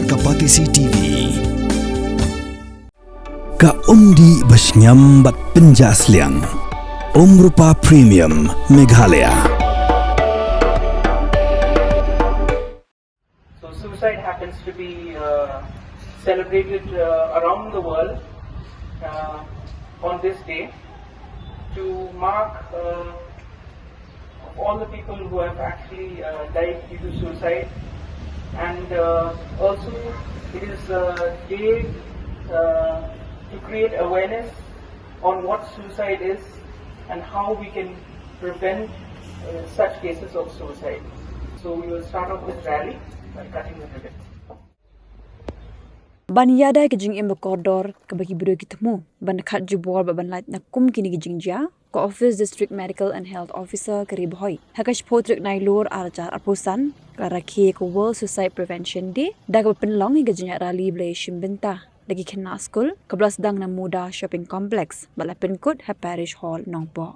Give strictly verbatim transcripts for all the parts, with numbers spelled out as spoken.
Ka Batesi T V. Ka umdih ba shngiam bad pynjah sliang. Umrupa Premium Meghalaya. So suicide happens to be uh, celebrated uh, around the world uh, on this day to mark uh, of all the people who have actually uh, died due to suicide. And uh, also, it is a day uh, to create awareness on what suicide is and how we can prevent uh, such cases of suicide. So we will start off this rally by cutting the ribbon. Ban ïada ki jingim ba kordor kaba ki briew ki thmu ban khat jubor ba ban lait na kum kine ki jingjia, ka Office District Medical and Health Officer ka Ri Bhoi ha ka shiphew tarik Nailur ar hajar arphew san ka rakhe ka World Suicide Prevention Day da kaba pynlong ïa ka jingïaid rally ba la ïashim bynta da ki khynnah skul kaba la sdang na Muda Shopping Complex ba la pynkut ha Parish Hall Nongpoh.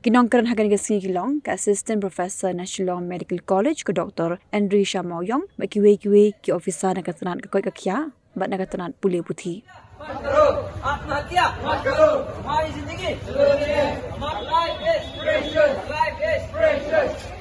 Ki nongkren ha kane ka sngi ki long ka Assistant Professor na Shillong Medical College ka Doctor Andrew Sharma Yong bad kiwei kiwei ki officer na ka tnat ka koit ka khiah bad na ka tnat pule puthi. मत करो, आत्महत्या मत करो, हमारी जिंदगी हमारा life is precious, life is precious.